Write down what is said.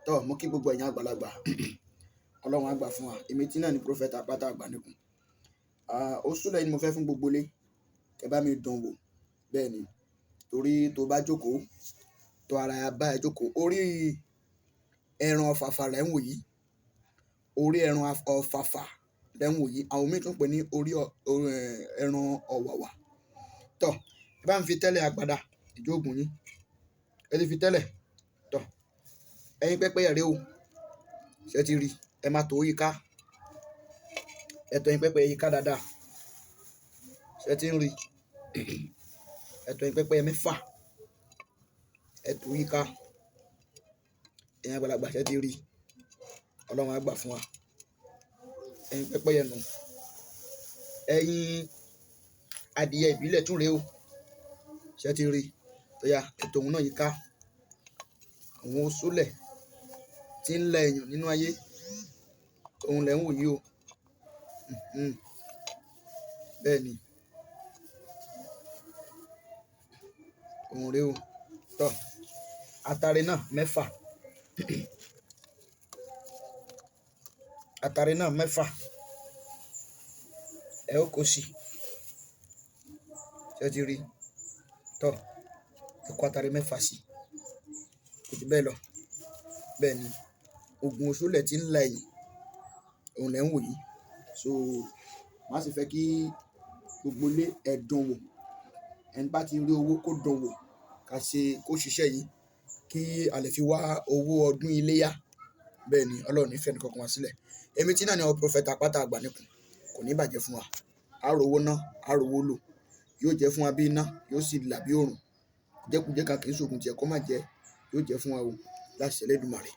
Tọ́ mo kí gbogbo ẹ̀yin àgbàlagbà. Ọlọ́run á gbà fún wa. Èmi tí náà ni Prophet Àpáta Àgbàníkun. Òṣùlẹ̀ ni mo fẹ́ fún gbogbo ilé. Kẹ bá mi dán wò. Bẹ́ẹ̀ ni, torí tó bá jókòó, tó ara bá ẹ jókòó, orí ẹran ọ̀fàfà lẹ́ ń wò yìí. Orí ẹran ọ̀fàfà lẹ́ ń wò yìí. Àwọn mìíràn tún pè ní orí ẹran ọ̀wàwà. Tọ́, ẹ bá mi fi tẹ́lẹ̀ agbada ìjóògùn yín. Ẹ ti fi tẹ́lẹ̀. Tọ́, ẹyin pẹ́pẹ́yẹ rè o. Ṣé ẹ ti rí? Ẹ máa tó yíká. Ẹ tọ́ ẹyin pẹ́pẹ́yẹ yíká dáadáa. Ṣé ẹ ti ń rí? Ẹ tọ́ ẹyin pẹ́pẹ́yẹ mẹ́fà. Ẹ tó yíká. Ẹ̀yin àgbàlagbà, ṣé ẹ ti rí? Ọlọ́run á gbà fún wa. Ẹyin pẹ́pẹ́yẹ nù. Ẹyin adìyẹ ìbílẹ̀ tún rè o. Ṣé ẹ ti rí? Ó yá, ẹ tò òun náà yíká. Àwọn òṣùlẹ̀ tí ń la èèyàn nínú ayé, òun lẹ̀ ń wò yìí o. Bẹ́ẹ̀ ni. Òun rè o. Tọ́, atare náà mẹ́fà. Atare náà mẹ́fà. Ẹ ó kó sí. Ṣé ẹ ti rí? Tọ́, ẹ kó atare mẹ́fà sí. Kò jù bẹ́ẹ̀ lọ. Bẹ́ẹ̀ ni, ògùn òṣùlẹ̀ tí ń la ẹ̀yìn, òun lẹ̀ ń wò yìí. So, màá sì fẹ́ kí gbogbo ilé ẹ dán wò. Ẹni bá ti rí owó kó dán wò, ká ṣe kó ṣiṣẹ́ yìí kí a lè fi wá owó ọdún iléyá. Bẹ́ẹ̀ ni, Ọlọ́run ní fẹ́ ẹnì kankan wá sílẹ̀. Èmi tí náà ni Prophet Àpáta Àgbàníkun. Kò ní bàjẹ́ fún wa. A rówó ná, a rówó lò. Yóò jẹ́ fún wa bí iná, yóò sì là bí òrùn. Kùjẹ́kùjẹ́ kan kì í ṣògùn tí ẹ kó má jẹ́, yóò jẹ́ fún wa o. Láṣẹ Elédùmarè.